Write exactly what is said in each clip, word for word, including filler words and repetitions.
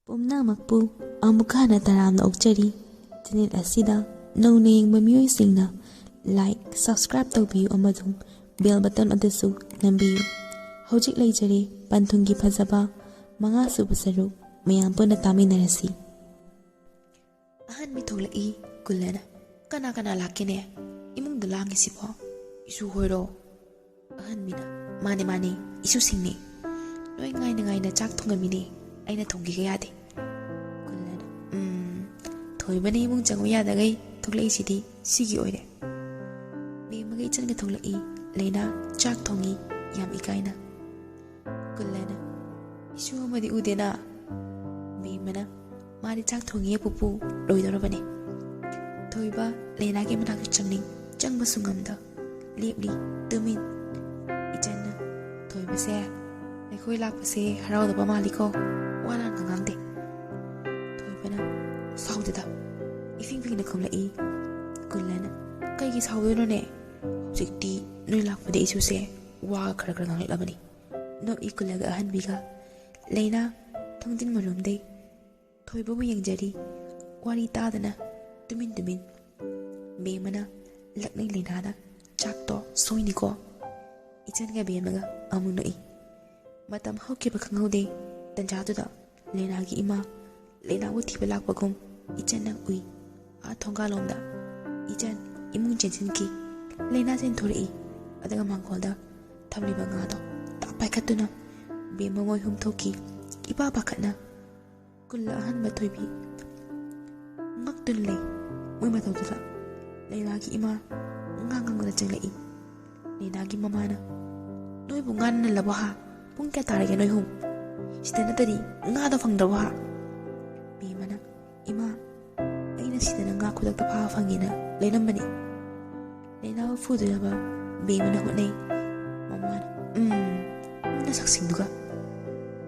ꯄꯨꯝꯅꯃꯛꯄꯨ ꯑꯃꯨꯛꯀ ꯍꯟꯅ ꯇꯔꯥꯝꯅ ꯑꯣꯛꯆꯔꯤ꯫ ꯆꯦꯅꯦꯜ ꯑꯁꯤꯗ ꯅꯧꯅ ꯌꯦꯡꯕ ꯃꯤꯑꯣꯏꯁꯤꯡꯅ like, subscribe ꯇꯧꯕꯤꯌꯨ ꯑꯃꯁꯨꯡ bell button ꯑꯗꯨꯁꯨ ꯅꯝꯕꯤꯌꯨ꯫ ꯍꯧꯖꯤꯛ ꯂꯩꯖꯔꯦ ꯄꯟꯊꯨꯡꯒꯤ ꯐꯖꯕ ꯃꯉꯥꯁꯨꯕ ꯁꯔꯨꯛ, ꯃꯌꯥꯝ ꯄꯨꯟꯅ ꯇꯥꯃꯤꯟꯅꯔꯁꯤ꯫ ꯑꯍꯟꯕꯤ ꯊꯣꯛꯂꯛꯏ꯫ ꯀꯨꯜꯂꯅ, "ꯀꯅꯥ ꯀꯅꯥ ꯂꯥꯛꯀꯦꯅꯦ? ꯏꯃꯨꯡꯗ ꯂꯥꯡꯉꯤꯁꯤꯕꯣ? ꯏꯁꯨ ꯍꯣꯏꯔꯣ?" ꯑꯍꯟꯕꯤꯅ, "ꯃꯥꯅꯦ, ꯃꯥꯅꯦ, ꯏꯁꯨꯁꯤꯡꯅꯦ꯫ ꯅꯣꯏ ꯉꯥꯏꯅ ꯉꯥꯏꯅ ꯆꯥꯛ ꯊꯣꯡꯉꯝꯃꯤꯅꯦ, ꯑꯩꯅ ꯊꯣꯡꯒꯦꯒ ꯌꯥꯗꯦ꯫" ꯀꯨꯜꯂꯅ, "ꯎꯝ, ꯊꯣꯏꯕꯅ ꯏꯃꯨꯡ ꯆꯪꯉꯨ ꯌꯥꯗꯈꯩ ꯊꯣꯛꯂꯛꯏꯁꯤꯗꯤ ꯁꯤꯒꯤ ꯑꯣꯏꯔꯦ꯫" ꯕꯦꯝꯃꯒ ꯏꯆꯟꯒ ꯊꯣꯛꯂꯛꯏ꯫ ꯂꯩꯅꯥ ꯆꯥꯛ ꯊꯣꯡꯉꯤ ꯌꯥꯝ ꯏꯀꯥꯏꯅ꯫ ꯀꯨꯜꯂꯅ, "ꯏꯁꯨ ꯑꯃꯗꯤ ꯎꯗꯦꯅ꯫" ꯕꯦꯝꯃꯅ, "ꯃꯥꯗꯤ ꯆꯥꯛ ꯊꯣꯡꯉꯤꯌꯦ ꯄꯨꯄꯨ, ꯂꯣꯏꯗꯧꯔꯕꯅꯦ꯫" ꯊꯣꯏꯕ ꯂꯩꯅꯥꯒꯤ ꯃꯅꯥꯛꯇ ꯆꯪꯅꯤꯡ ꯆꯪꯕꯁꯨ ꯉꯝꯗ ꯂꯦꯞꯂꯤ ꯇꯨꯃꯤꯟ꯫ ꯏꯆꯟꯅ, "ꯊꯣꯏꯕꯁꯦ ꯑꯩꯈꯣꯏ ꯂꯥꯛꯄꯁꯦ ꯍꯔꯥꯎꯗꯕ ꯃꯥꯜꯂꯤꯀꯣ, ꯋꯥ ꯂꯥꯡꯒ ꯉꯥꯡꯗꯦ꯫" ꯊꯣꯏꯕꯅ, "ꯁꯥꯎꯗꯦꯗ꯫" ꯏꯐꯤꯡ ꯐꯤꯡꯅ ꯈꯨꯝꯂꯛꯏ꯫ ꯀꯨꯜꯂꯅ, "ꯀꯩꯒꯤ ꯁꯥꯎꯗꯣꯏꯅꯣꯅꯦ? ꯍꯧꯖꯤꯛꯇꯤ ꯅꯣꯏ ꯂꯥꯛꯄꯗ ꯏꯁꯨꯁꯦ ꯋꯥꯒ ꯈꯔ ꯈꯔ ꯉꯥꯡꯂꯛꯂꯕꯅꯤ꯫" ꯅꯣꯛꯏ ꯀꯨꯜꯂꯒ ꯑꯍꯟꯕꯤꯒ꯫ ꯂꯩꯅꯥ ꯊꯣꯡꯖꯤꯟ ꯃꯔꯣꯝꯗꯩ ꯊꯣꯏꯕꯕꯨ ꯌꯦꯡꯖꯔꯤ꯫ ꯋꯥꯔꯤ ꯇꯥꯗꯅ ꯇꯨꯃꯤꯟ ꯇꯨꯃꯤꯟ꯫ ꯕꯦꯝꯃꯅ ꯂꯛꯅꯩ ꯂꯩꯅꯥꯗ, "ꯆꯥꯛꯇꯣ ꯁꯣꯏꯅꯤꯀꯣ꯫" ꯏꯆꯟꯒ ꯕꯦꯝꯃꯒ ꯑꯃꯨꯛ ꯅꯣꯛꯏ꯫ ꯃꯇꯝ ꯍꯧꯈꯤꯕ ꯈꯪꯍꯧꯗꯦ꯫ ꯇꯟꯖꯥꯗꯨꯗ ꯂꯩꯅꯥꯒꯤ ꯏꯃꯥ ꯂꯩꯅꯥꯕꯨ ꯊꯤꯕ ꯂꯥꯛꯄꯒꯨꯝ ꯏꯆꯟꯅ ꯎꯏ꯫ ꯑꯥ ꯊꯣꯡꯒꯥꯜꯂꯣꯝꯗ꯫ ꯏꯆꯟ ꯏꯃꯨꯡ ꯆꯦꯟꯁꯤꯟꯈꯤ꯫ ꯂꯩꯅꯥ ꯆꯦꯟꯊꯣꯔꯛꯏ꯫ ꯑꯗꯨꯒ ꯃꯥꯡꯒꯣꯜꯗ ꯊꯝꯂꯤꯕ ꯉꯥꯗꯣ ꯇꯥꯞ ꯄꯥꯏꯈꯠꯇꯨꯅ ꯕꯦꯝꯃ ꯃꯣꯏ ꯍꯨꯝ ꯊꯣꯛꯈꯤ꯫ ꯏꯄꯥ ꯄꯥꯈꯠꯅ ꯀꯨꯜꯂ ꯑꯍꯟꯕ ꯊꯣꯏꯕꯤ ꯉꯛꯇꯨꯅ ꯂꯩ꯫ ꯃꯣꯏ ꯃꯇꯧꯗꯨꯗ ꯂꯩꯅꯥꯒꯤ ꯏꯃꯥ ꯉꯥꯡ ꯉꯥꯡꯗꯨꯅ ꯆꯪꯂꯛꯏ꯫ ꯂꯩꯅꯥꯒꯤ ꯃꯃꯥꯅ, "ꯅꯣꯏꯕꯨ ꯉꯥ ꯅꯜꯂꯕꯣ ꯍꯥ? ꯄꯨꯡ ꯀꯌꯥ ꯇꯥꯔꯒꯦ ꯅꯣꯏ ꯍꯨꯝ? ꯁꯤꯗ ꯅꯠꯇꯗꯤ ꯉꯥꯗꯣ ꯐꯪꯗ꯭ꯔꯕꯣ ꯍꯥ?" ꯕꯦꯝꯃꯅ, "ꯏꯃꯥ, ꯑꯩꯅ ꯁꯤꯗꯅ ꯉꯥ ꯈꯨꯗꯛꯇ ꯐꯥꯕ ꯐꯪꯉꯦꯅ ꯂꯩꯔꯝꯕꯅꯤ꯫" ꯂꯩꯅꯥꯕꯨ ꯐꯨꯗꯅꯕ ꯕꯦꯝꯃꯅ ꯍꯣꯠꯅꯩ꯫ ꯃꯃꯥꯅ, "ꯎꯝ, ꯎꯝ, ꯅꯁꯛꯁꯤꯡꯗꯨꯒ꯫"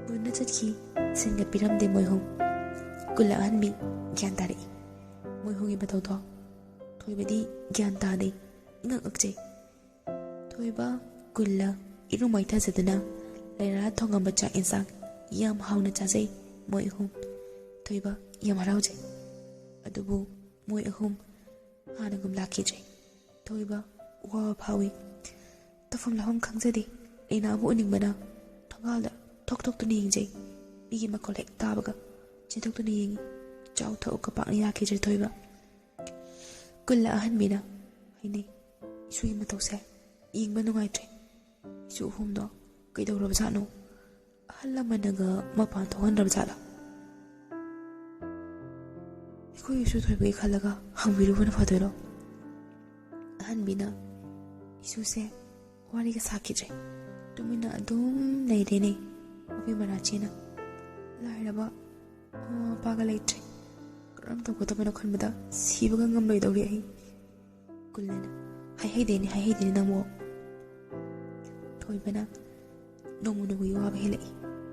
ꯄꯨꯟꯅ ꯆꯠꯈꯤ꯫ ꯁꯤꯟꯒ ꯄꯤꯔꯝꯗꯦ ꯃꯣꯏ ꯍꯨꯝ꯫ ꯀꯨꯜꯂ ꯑꯍꯟꯕꯤ ꯒ꯭ꯌꯥꯟ ꯇꯥꯔꯛꯏ꯫ ꯃꯣꯏ ꯍꯨꯝꯒꯤ ꯃꯇꯧꯗꯣ ꯊꯣꯏꯕꯗꯤ ꯒ꯭ꯌꯥꯟ ꯇꯥꯗꯦ꯫ ꯏꯉꯛ ꯉꯛꯆꯩ꯫ ꯊꯣꯏꯕ, ꯀꯨꯜꯂ, ꯏꯔꯨ ꯃꯥꯏꯊꯖꯗꯨꯅ ꯂꯩꯔꯥ ꯊꯣꯡꯉꯝꯕ ꯆꯥꯛ ꯏꯟꯁꯥꯡ ꯌꯥꯝ ꯍꯥꯎꯅ ꯆꯥꯖꯩ ꯃꯣꯏ ꯑꯍꯨꯝ꯫ ꯊꯣꯏꯕ ꯌꯥꯝ ꯍꯔꯥꯎꯖꯩ꯫ ꯑꯗꯨꯕꯨ ꯃꯣꯏ ꯑꯍꯨꯝ ꯍꯥꯟꯅꯒꯨꯝ ꯂꯥꯛꯈꯤꯗ꯭ꯔꯦ꯫ ꯊꯣꯏꯕ ꯋꯥꯕ ꯐꯥꯎꯏ꯫ ꯇꯧꯐꯝ ꯂꯥꯛꯐꯝ ꯈꯪꯖꯗꯦ꯫ ꯂꯩꯅꯥꯕꯨ ꯎꯅꯤꯡꯕꯅ ꯊꯣꯡꯒꯥꯜꯗ ꯊꯣꯛ ꯊꯣꯛꯇꯨꯅ ꯌꯦꯡꯖꯩ꯫ ꯃꯤꯒꯤ ꯃꯈꯣꯜ ꯍꯦꯛ ꯇꯥꯕꯒ ꯆꯦꯟꯊꯣꯛꯇꯨꯅ ꯌꯦꯡꯉꯤ꯫ ꯆꯥꯎ ꯊꯛꯎ ꯀꯄꯥꯛꯅ ꯌꯥꯈꯤꯗ꯭ꯔꯦ ꯊꯣꯏꯕ꯫ ꯀꯨꯜꯂ ꯑꯍꯟꯕꯤꯅ ꯍꯥꯏꯅꯩ, "ꯏꯁꯨꯒꯤ ꯃꯇꯧꯁꯦ ꯌꯦꯡꯕ ꯅꯨꯡꯉꯥꯏꯇ꯭ꯔꯦ꯫ ꯏꯁꯨ ꯑꯍꯨꯝꯗꯣ ꯀꯩꯗꯧꯔꯕꯖꯥꯠꯅꯣ? ꯑꯍꯜ ꯂꯃꯟꯅꯒ ꯃꯄꯥꯟ ꯊꯣꯛꯍꯟꯗ꯭ꯔꯕ ꯖꯥꯠꯂꯥ? ꯑꯩꯈꯣꯏꯒꯤꯁꯨ ꯊꯣꯏꯕꯒꯤ ꯈꯜꯂꯒ ꯍꯪꯕꯤꯔꯨꯕꯅ ꯐꯗꯣꯏꯔꯣ?" ꯑꯍꯟꯕꯤꯅ, "ꯏꯁꯨꯁꯦ ꯋꯥꯔꯤꯒ ꯁꯥꯈꯤꯗ꯭ꯔꯦ꯫ ꯇꯨꯃꯤꯟꯅ ꯑꯗꯨꯝ ꯂꯩꯔꯦꯅꯦ ꯃꯄꯤ ꯃꯔꯥꯆꯦꯅ꯫ ꯂꯥꯏꯔꯕ ꯃꯃꯥ ꯃꯄꯥꯒ ꯂꯩꯇ꯭ꯔꯦ꯫ ꯀꯔꯝ ꯇꯧꯒꯗꯕꯅꯣ ꯈꯟꯕꯗ ꯁꯤꯕꯒ ꯉꯝꯂꯣꯏꯗꯧꯔꯤ ꯑꯩ꯫" ꯀꯨꯜꯂꯅ, "ꯍꯥꯏꯍꯩꯗꯦꯅꯦ, ꯍꯥꯏꯍꯩꯗꯦꯅꯦ ꯅꯪꯕꯨ꯫" ꯊꯣꯏꯕꯅ ꯅꯣꯡꯃ ꯅꯣꯡꯃꯒꯤ ꯋꯥꯕ ꯍꯦꯜꯂꯛꯏ꯫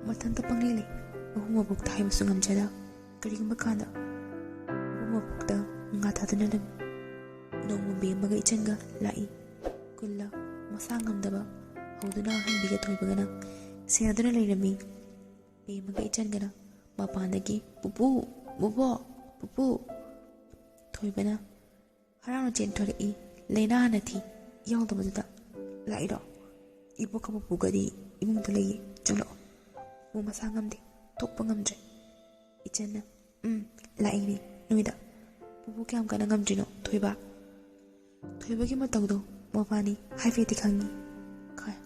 ꯃꯊꯟꯇ ꯄꯪꯂꯩ ꯂꯩ꯫ ꯃꯕꯨꯡ ꯃꯕꯣꯛꯇ ꯍꯥꯏꯕꯁꯨ ꯉꯝꯖꯗ꯫ ꯀꯔꯤꯒꯨꯝꯕ ꯀꯥꯟꯗ ꯃꯕꯨꯡ ꯃꯕꯣꯛꯇ ꯉꯥ ꯊꯥꯗꯨꯅ ꯂꯩ꯫ ꯅꯣꯡꯃ ꯕꯦꯝꯃꯒ ꯏꯆꯟꯒ ꯂꯥꯛꯏ꯫ ꯀꯨꯜꯂ ꯃꯁꯥ ꯉꯝꯗꯕ ꯍꯧꯗꯨꯅ ꯑꯍꯟꯕꯤꯒ ꯊꯣꯏꯕꯒꯅ ꯁꯦꯟꯅꯗꯨꯅ ꯂꯩꯔꯝꯃꯤ꯫ ꯕꯦꯝꯃꯒ ꯏꯆꯟꯒꯅ ꯃꯄꯥꯟꯗꯒꯤ, "ꯄꯨꯄꯨ, ꯕꯨꯕꯣꯛ, ꯄꯨꯄꯨ!" ꯊꯣꯏꯕꯅ ꯍꯔꯥꯎꯅ ꯆꯦꯟꯊꯣꯔꯛꯏ꯫ ꯂꯩꯅꯥ ꯍꯥꯟꯅ ꯊꯤ ꯌꯥꯎꯗꯕꯗꯨꯗ, "ꯂꯥꯛꯏꯔꯣ? ꯏꯕꯣꯛꯀ ꯄꯨꯄꯨꯒꯗꯤ ꯏꯃꯨꯡꯗ ꯂꯩꯌꯦ, ꯆꯪꯂꯛꯑꯣ꯫" ꯄꯨꯄꯨ ꯃꯁꯥ ꯉꯝꯗꯦ, ꯊꯣꯛꯄ ꯉꯝꯗ꯭ꯔꯦ꯫ ꯏꯆꯟꯅ, "ꯎꯝ, ꯂꯥꯛꯏꯅꯦ ꯅꯣꯏꯗ꯫ ꯄꯨꯄꯨ ꯀꯌꯥꯝ ꯀꯟꯅ ꯉꯝꯗ꯭ꯔꯤꯅꯣ ꯊꯣꯏꯕ?" ꯊꯣꯏꯕꯒꯤ ꯃꯇꯧꯗꯣ ꯃꯕꯥꯅꯤ ꯍꯥꯏꯐꯦꯠꯇꯤ ꯈꯪꯉꯤ꯫ ꯈ-,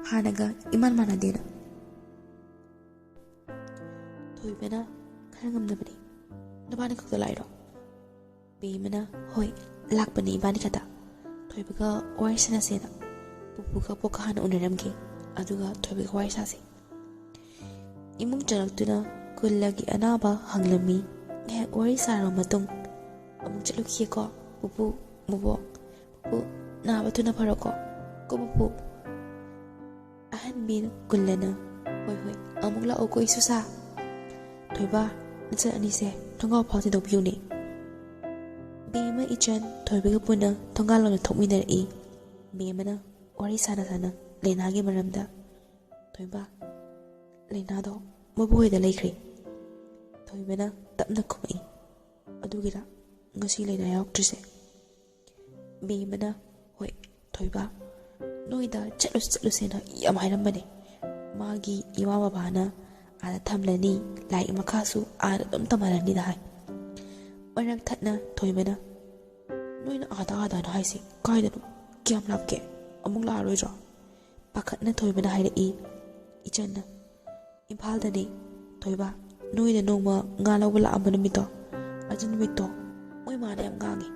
ꯍꯥꯟꯅꯒ ꯏꯃꯥꯟ ꯃꯥꯟꯅꯗꯦꯅ꯫ ꯊꯣꯏꯕꯅ ꯈꯔ ꯉꯝꯗꯕꯅꯤ꯫ "ꯅꯕꯥꯅꯤ ꯈꯛꯇ ꯂꯥꯛꯏꯔꯣ?" ꯕꯦꯝꯃꯅ, "ꯍꯣꯏ, ꯂꯥꯛꯄꯅꯤ ꯏꯕꯥꯅꯤ ꯈꯛꯇ꯫ ꯊꯣꯏꯕꯒ ꯋꯥꯔꯤ ꯁꯥꯟꯅꯁꯦꯅ꯫ ꯄꯨꯄꯨꯒ ꯕꯣꯛꯀ ꯍꯥꯟꯅ ꯎꯅꯔꯝꯒꯦ, ꯑꯗꯨꯒ ꯊꯣꯏꯕꯒ ꯋꯥꯔꯤ ꯁꯥꯁꯦ꯫" ꯏꯃꯨꯡ ꯆꯪꯂꯛꯇꯨꯅ ꯀꯨꯜꯂꯒꯤ ꯑꯅꯥꯕ ꯍꯪꯂꯝꯃꯤ꯫ ꯉꯥꯏꯍꯥꯛ ꯋꯥꯔꯤ ꯁꯥꯔꯕ ꯃꯇꯨꯡ, "ꯑꯃꯨꯛ ꯆꯠꯂꯨꯈꯤꯒꯦꯀꯣ ꯄꯨꯄꯨ, ꯕꯨꯕꯣꯛ꯫ ꯄꯨꯄꯨ, ꯅꯥꯕ ꯊꯨꯅ ꯐꯔꯣꯀꯣ ꯀꯣ ꯄꯨꯄꯨ꯫" ꯑꯍꯟꯕꯤ ꯀꯨꯜꯂꯅ, "ꯍꯣꯏ ꯍꯣꯏ, ꯑꯃꯨꯛ ꯂꯥꯛꯑꯣꯀꯣ ꯏꯁꯨꯁꯥ꯫ ꯊꯣꯏꯕ, ꯅꯆꯟ ꯑꯅꯤꯁꯦ ꯊꯣꯡꯒꯥꯜ ꯐꯥꯎ ꯊꯤꯟꯗꯣꯛꯄꯤꯌꯨꯅꯦ꯫" ꯕꯦꯝꯃ ꯏꯆꯟ ꯊꯣꯏꯕꯒ ꯄꯨꯟꯅ ꯊꯣꯡꯒꯥꯜ ꯂꯣꯝꯗ ꯊꯣꯛꯃꯤꯟꯅꯔꯛꯏ꯫ ꯕꯦꯝꯃꯅ ꯋꯥꯔꯤ ꯁꯥꯟꯅ ꯁꯥꯟꯅ, ꯂꯩꯅꯥꯒꯤ ꯃꯔꯝꯗ꯫ "ꯊꯣꯏꯕ, ꯂꯩꯅꯥꯗꯣ ꯃꯕꯨꯡ ꯍꯣꯏꯗ ꯂꯩꯈ꯭ꯔꯦ꯫" ꯊꯣꯏꯕꯅ ꯇꯞꯅ ꯈꯨꯝꯃꯛꯏ꯫ "ꯑꯗꯨꯒꯤꯔ ꯉꯁꯤ ꯂꯩꯅꯥ ꯌꯥꯎꯔꯛꯇ꯭ꯔꯤꯁꯦ?" ꯕꯦꯝꯃꯅ, "ꯍꯣꯏ, ꯊꯣꯏꯕ, ꯅꯣꯏꯗ ꯆꯠꯂꯨꯁꯤ ꯆꯠꯂꯨꯁꯦꯅ ꯌꯥꯝ ꯍꯥꯏꯔꯝꯕꯅꯦ꯫ ꯃꯥꯒꯤ ꯏꯃꯥ ꯕꯕꯥꯅ ꯑꯥꯗ ꯊꯝꯂꯅꯤ, ꯂꯥꯏꯔꯤꯛ ꯃꯈꯥꯁꯨ ꯑꯥꯗ ꯑꯗꯨꯝ ꯇꯝꯍꯜꯂꯅꯤꯗ ꯍꯥꯏ꯫" ꯃꯔꯛ ꯊꯠꯅ ꯊꯣꯏꯕꯅ, "ꯅꯣꯏꯅ ꯑꯥꯗ ꯑꯥꯗꯅ ꯍꯥꯏꯁꯦ ꯀꯥꯏꯗꯅꯣ? ꯀꯌꯥꯝ ꯂꯥꯞꯀꯦ? ꯑꯃꯨꯛ ꯂꯥꯛꯑꯔꯣꯏꯗ꯭ꯔꯣ?" ꯄꯥꯈꯠꯅ ꯊꯣꯏꯕꯅ ꯍꯥꯏꯔꯛꯏ꯫ ꯏꯆꯟꯅ, "ꯏꯝꯐꯥꯜꯗꯅꯦ꯫ ꯊꯣꯏꯕ, ꯅꯣꯏꯗ ꯅꯣꯡꯃ ꯉꯥ ꯂꯧꯕ ꯂꯥꯛꯑꯝꯕ ꯅꯨꯃꯤꯠꯇꯣ, ꯑꯗꯨ ꯅꯨꯃꯤꯠꯇꯣ ꯃꯣꯏ ꯃꯥꯅ ꯌꯥꯝ ꯉꯥꯡꯉꯤ꯫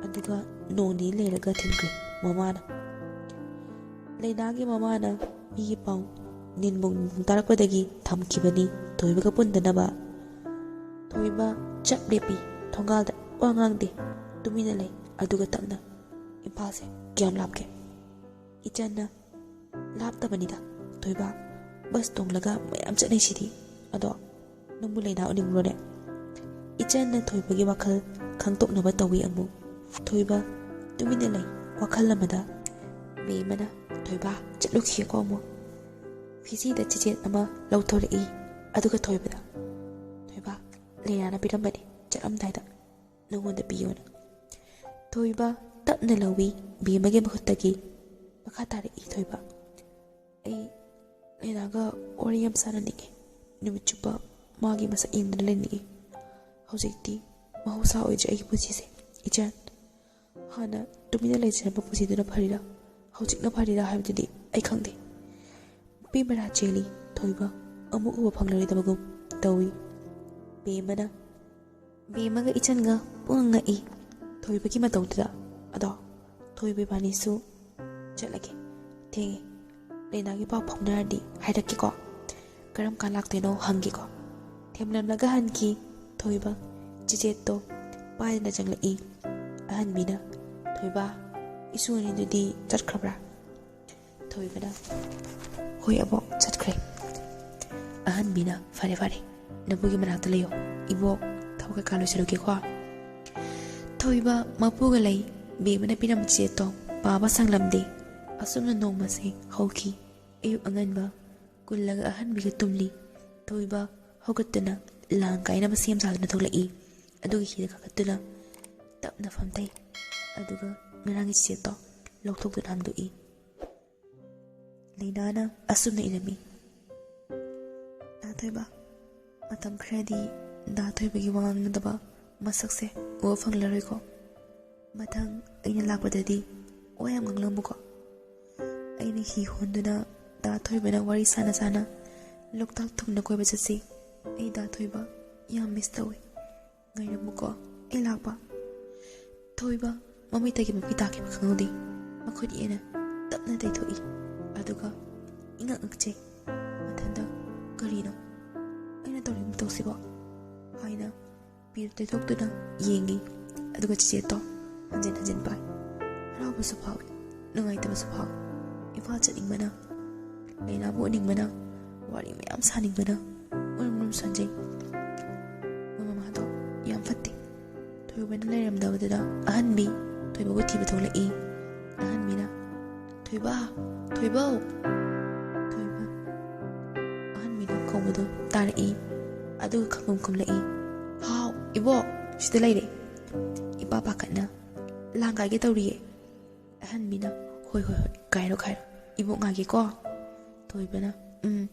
ꯑꯗꯨꯒ ꯅꯣꯡ ꯅꯤꯅꯤ ꯂꯩꯔꯒ ꯊꯤꯟꯈ꯭ꯔꯦ ꯃꯃꯥꯅ꯫" ꯂꯩꯅꯥꯒꯤ ꯃꯃꯥꯅ ꯃꯤꯒꯤ ꯄꯥꯎ ꯅꯤꯟꯃꯨꯡ ꯇꯥꯔꯛꯄꯗꯒꯤ ꯊꯝꯈꯤꯕꯅꯤ ꯊꯣꯏꯕꯒ ꯄꯨꯟꯗꯅꯕ꯫ ꯊꯣꯏꯕ ꯆꯞ ꯂꯦꯞꯄꯤ, ꯊꯣꯡꯒꯥꯜꯗ ꯋꯥ ꯉꯥꯡꯗꯦ, ꯇꯨꯃꯤꯟꯅ ꯂꯩ꯫ ꯑꯗꯨꯒ ꯇꯞꯅ, "ꯏꯝꯐꯥꯜꯁꯦ ꯀꯌꯥꯝ ꯂꯥꯞꯀꯦ?" ꯏꯆꯟꯅ, "ꯂꯥꯞꯇꯕꯅꯤꯗ ꯊꯣꯏꯕ, ꯕꯁ ꯇꯣꯡꯂꯒ ꯃꯌꯥꯝ ꯆꯠꯅꯩꯁꯤꯗꯤ꯫ ꯑꯗꯣ ꯅꯪꯕꯨ ꯂꯩꯅꯥ ꯎꯅꯤꯡꯕ꯭ꯔꯣꯅꯦ?" ꯏꯆꯟꯅ ꯊꯣꯏꯕꯒꯤ ꯋꯥꯈꯜ ꯈꯪꯗꯣꯛꯅꯕ ꯇꯧꯏ ꯑꯃꯨꯛ꯫ ꯊꯣꯏꯕ ꯇꯨꯃꯤꯟꯅ ꯂꯩ, ꯋꯥꯈꯜ ꯑꯃꯗ꯫ ꯕꯦꯝꯃꯅ, "ꯊꯣꯏꯕ, ꯆꯠꯂꯨꯈꯤꯒꯦꯀꯣ ꯑꯃꯨꯛ꯫" ꯐꯤꯖꯤꯗ ꯆꯤꯆꯦꯠ ꯑꯃ ꯂꯧꯊꯣꯔꯛꯏ꯫ ꯑꯗꯨꯒ ꯊꯣꯏꯕꯗ, "ꯊꯣꯏꯕ, ꯂꯩꯅꯥꯅ ꯄꯤꯔꯝꯕꯅꯤ ꯆꯠꯂꯝꯗꯥꯏꯗ ꯅꯉꯣꯟꯗ ꯄꯤꯌꯣꯅ꯫" ꯊꯣꯏꯕ ꯇꯞꯅ ꯂꯧꯏ ꯕꯦꯝꯃꯒꯤ ꯃꯈꯨꯠꯇꯒꯤ꯫ ꯃꯈꯥ ꯇꯥꯔꯛꯏ ꯊꯣꯏꯕ, "ꯑꯩ ꯂꯩꯅꯥꯒ ꯋꯥꯔꯤ ꯌꯥꯝ ꯁꯥꯟꯅꯅꯤꯡꯉꯤ꯫ ꯅꯨꯃꯤꯠ ꯆꯨꯞꯄ ꯃꯥꯒꯤ ꯃꯁꯛ ꯌꯦꯡꯗꯨꯅ ꯂꯩꯅꯤꯡꯉꯤ꯫ ꯍꯧꯖꯤꯛꯇꯤ ꯃꯍꯧꯁꯥ ꯑꯣꯏꯗ꯭ꯔꯦ ꯑꯩꯒꯤ ꯄꯨꯟꯁꯤꯁꯦ꯫ ꯏꯆꯟ, ꯍꯥꯟꯅ ꯇꯨꯃꯤꯟꯅ ꯂꯩꯖꯔꯝꯕ ꯄꯨꯟꯁꯤꯗꯨꯅ ꯐꯔꯤꯔꯥ, ꯍꯧꯖꯤꯛꯅ ꯐꯔꯤꯔꯥ ꯍꯥꯏꯕꯗꯨꯗꯤ ꯑꯩ ꯈꯪꯗꯦ꯫" ꯃꯄꯤ ꯃꯔꯥ ꯆꯦꯜꯂꯤ ꯊꯣꯏꯕ, ꯑꯃꯨꯛ ꯎꯕ ꯐꯪꯂꯔꯣꯏꯗꯕꯒꯨꯝ ꯇꯧꯏ꯫ ꯕꯦꯝꯃꯅ, ꯕꯦꯝꯃꯒ ꯏꯆꯟꯒ ꯄꯨꯡꯉꯛ ꯉꯛꯏ ꯊꯣꯏꯕꯒꯤ ꯃꯇꯧꯗꯨꯗ꯫ "ꯑꯗꯣ ꯊꯣꯏꯕ ꯏꯕꯥꯅꯤꯁꯨ ꯆꯠꯂꯒꯦ꯫ ꯊꯦꯡꯉꯦ꯫ ꯂꯩꯅꯥꯒꯤ ꯄꯥꯎ ꯐꯥꯎꯅꯔꯗꯤ ꯍꯥꯏꯔꯛꯀꯦꯀꯣ꯫ ꯀꯔꯝ ꯀꯥꯟ ꯂꯥꯛꯇꯣꯏꯅꯣ ꯍꯪꯒꯦꯀꯣ꯫" ꯊꯦꯝꯂꯝꯂꯒ ꯍꯟꯈꯤ ꯊꯣꯏꯕ꯫ ꯆꯤꯆꯦꯠꯇꯣ ꯄꯥꯏꯗꯅ ꯆꯪꯂꯛꯏ꯫ ꯑꯍꯟꯕꯤꯅ, "ꯊꯣꯏꯕ, ꯏꯁꯨ ꯑꯅꯤꯗꯨꯗꯤ ꯆꯠꯈ꯭ꯔꯕ꯭ꯔꯥ?" ꯊꯣꯏꯕꯅ, "ꯍꯣꯏ ꯑꯕꯣꯛ, ꯆꯠꯈ꯭ꯔꯦ꯫" ꯑꯍꯟꯕꯤꯅ, "ꯐꯔꯦ ꯐꯔꯦ, ꯅꯕꯨꯒꯤ ꯃꯅꯥꯛꯇ ꯂꯩꯌꯣ꯫ ꯏꯕꯣꯛ ꯊꯕꯛ ꯀꯩꯀꯥ ꯂꯣꯏꯁꯤꯜꯂꯨꯒꯦꯀꯣ꯫" ꯊꯣꯏꯕ ꯃꯄꯨꯒ ꯂꯩ꯫ ꯕꯦꯝꯃꯅ ꯄꯤꯔꯝꯕ ꯆꯤꯆꯦꯠꯇꯣ ꯄꯥꯕ ꯁꯪꯂꯝꯗꯦ꯫ ꯑꯁꯨꯝꯅ ꯅꯣꯡꯃꯁꯦ ꯍꯧꯈꯤ꯫ ꯑꯌꯨꯛ ꯑꯉꯟꯕ ꯀꯨꯜꯂꯒ ꯑꯍꯟꯕꯤꯒ ꯇꯨꯝꯂꯤ꯫ ꯊꯣꯏꯕ ꯍꯧꯒꯠꯇꯨꯅ ꯂꯥꯡ ꯀꯥꯏꯅꯕ ꯁꯦꯝ ꯁꯥꯗꯨꯅ ꯊꯣꯛꯂꯛꯏ꯫ ꯑꯗꯨꯒ ꯍꯤꯗ ꯀꯥꯈꯠꯇꯨꯅ ꯇꯞꯅ ꯐꯝꯊꯩ꯫ ꯑꯗꯨꯒ ꯉꯔꯥꯡꯒꯤ ꯆꯤꯆꯦꯠꯇꯣ ꯂꯧꯊꯣꯛꯇꯨꯅ ꯍꯥꯡꯗꯣꯛꯏ꯫ ꯂꯩꯅꯥꯅ ꯑꯁꯨꯝꯅ ꯏꯔꯝꯃꯤ: "ꯗꯥ ꯊꯣꯏꯕ, ꯃꯇꯝ ꯈꯔꯗꯤ ꯗꯥ ꯊꯣꯏꯕꯒꯤ ꯋꯥ ꯉꯥꯡꯅꯗꯕ ꯃꯁꯛꯁꯦ ꯎꯕ ꯐꯪꯂꯔꯣꯏꯀꯣ꯫ ꯃꯊꯪ ꯑꯩꯅ ꯂꯥꯛꯄꯗꯗꯤ ꯋꯥ ꯌꯥꯝ ꯉꯥꯡꯂꯝꯃꯨꯀꯣ꯫ ꯑꯩꯅ ꯍꯤ ꯍꯣꯟꯗꯨꯅ ꯗꯥ ꯊꯣꯏꯕꯅ ꯋꯥꯔꯤ ꯁꯥꯅ ꯁꯥꯅ ꯂꯣꯛꯇꯥꯛ ꯊꯨꯡꯅ ꯀꯣꯏꯕ ꯆꯠꯁꯤ꯫ ꯑꯩ ꯗꯥ ꯊꯣꯏꯕ ꯌꯥꯝ ꯃꯤꯁ ꯇꯧꯏ꯫ ꯉꯥꯏꯔꯝꯃꯨꯀꯣ, ꯑꯩ ꯂꯥꯛꯄ꯫" ꯊꯣꯏꯕ ꯃꯃꯤꯠꯇꯒꯤ ꯃꯄꯤ ꯇꯥꯈꯤꯕ ꯈꯪꯍꯧꯗꯦ꯫ ꯃꯈꯨꯠ ꯌꯦꯠꯅ ꯇꯞꯅ ꯇꯩꯊꯣꯛꯏ꯫ ꯑꯗꯨꯒ ꯏꯉꯛ ꯉꯛꯆꯩ꯫ ꯃꯊꯟꯇ, "ꯀꯔꯤꯅꯣ ꯑꯩꯅ ꯇꯧꯔꯤꯕ ꯃꯇꯧꯁꯤꯕꯣ?" ꯍꯥꯏꯅ ꯄꯤꯔ ꯇꯩꯊꯣꯛꯇꯨꯅ ꯌꯦꯡꯉꯤ꯫ ꯑꯗꯨꯒ ꯆꯤꯆꯦꯠꯇꯣ ꯍꯟꯖꯤꯟ ꯍꯟꯖꯤꯟ ꯄꯥꯏ꯫ ꯍꯔꯥꯎꯕꯁꯨ ꯐꯥꯎꯏ, ꯅꯨꯡꯉꯥꯏꯇꯕꯁꯨ ꯐꯥꯎꯏ꯫ ꯏꯝꯐꯥꯜ ꯆꯠꯅꯤꯡꯕꯅ, ꯂꯩꯅꯥꯕꯨ ꯎꯅꯤꯡꯕꯅ, ꯋꯥꯔꯤ ꯃꯌꯥꯝ ꯁꯥꯅꯤꯡꯕꯅ ꯃꯔꯨꯝ ꯃꯔꯨꯝ ꯁꯣꯟꯖꯩ꯫ ꯃꯣꯏ ꯃꯃꯥꯗꯣ ꯌꯥꯝ ꯐꯠꯇꯦ꯫ ꯊꯣꯏꯕꯅ ꯂꯩꯔꯝꯗꯕꯗꯨꯗ ꯑꯍꯟꯕꯤ ꯊꯣꯏꯕꯕꯨ ꯊꯤꯕ ꯊꯣꯛꯂꯛꯏ꯫ ꯑꯍꯟꯕꯤꯅ, "ꯊꯣꯏꯕ, ꯊꯣꯏꯕꯧ!" ꯊꯣꯏꯕ ꯑꯍꯟꯕꯤꯅ ꯀꯧꯕꯗꯨ ꯇꯥꯔꯛꯏ꯫ ꯑꯗꯨꯒ ꯈꯪꯒꯨꯝ ꯈꯨꯝꯂꯛꯏ, "ꯍꯥꯎ, ꯏꯕꯣꯛ, ꯁꯤꯗ ꯂꯩꯔꯦ꯫" ꯏꯄꯥ ꯄꯥꯈꯠꯅ, "ꯂꯥꯡ ꯀꯥꯏꯒꯦ ꯇꯧꯔꯤꯌꯦ꯫" ꯑꯍꯟꯕꯤꯅ, "ꯍꯣꯏ, ꯍꯣꯏ, ꯍꯣꯏ, ꯀꯥꯏꯔꯣ, ꯀꯥꯏꯔꯣ꯫ ꯏꯕꯣꯛ ꯉꯥꯏꯒꯦꯀꯣ꯫" ꯊꯣꯏꯕꯅ, "ꯎꯝ꯫"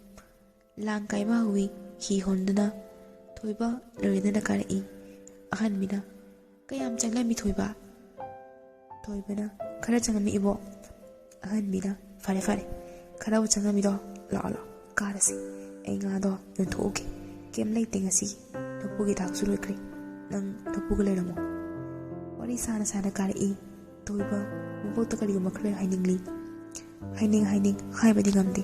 ꯂꯥꯡ ꯀꯥꯏꯕ ꯍꯧꯏ꯫ ꯍꯤ ꯍꯣꯟꯗꯨꯅ ꯊꯣꯏꯕ ꯂꯣꯏꯅꯅ ꯀꯥꯔꯛꯏ꯫ ꯑꯍꯟꯕꯤꯅ, "ꯀꯌꯥꯝ ꯆꯪꯂꯝꯃꯤ ꯊꯣꯏꯕ?" ꯊꯣꯏꯕꯅ, "ꯈꯔ ꯆꯪꯉꯝꯃꯤ ꯏꯕꯣꯛ꯫" ꯑꯍꯟꯕꯤꯅ, "ꯐꯔꯦ, ꯐꯔꯦ, ꯈꯔꯕꯨ ꯆꯪꯉꯝꯃꯤꯗꯣ, ꯂꯥꯛꯑꯣ, ꯂꯥꯛꯑꯣ, ꯀꯥꯔꯁꯤ꯫ ꯑꯩ ꯉꯥꯗꯣ ꯌꯣꯟꯊꯣꯛꯎꯒꯦ꯫ ꯀꯩꯝ ꯂꯩꯇꯦ ꯉꯁꯤꯒꯤ꯫ ꯂꯐꯨꯒꯤ ꯊꯥꯛꯁꯨ ꯂꯣꯏꯈ꯭ꯔꯦ꯫ ꯅꯪ ꯂꯐꯨꯒ ꯂꯩꯔꯝꯃꯣ꯫" ꯋꯥꯔꯤ ꯁꯥꯅ ꯁꯥꯅ ꯀꯥꯔꯛꯏ꯫ ꯊꯣꯏꯕ ꯃꯕꯣꯛꯇ ꯀꯔꯤꯒꯨꯝꯕ ꯈꯔ ꯍꯥꯏꯅꯤꯡꯂꯤ꯫ ꯍꯥꯏꯅꯤꯡ ꯍꯥꯏꯅꯤꯡ ꯍꯥꯏꯕꯗꯤ ꯉꯝꯗꯦ꯫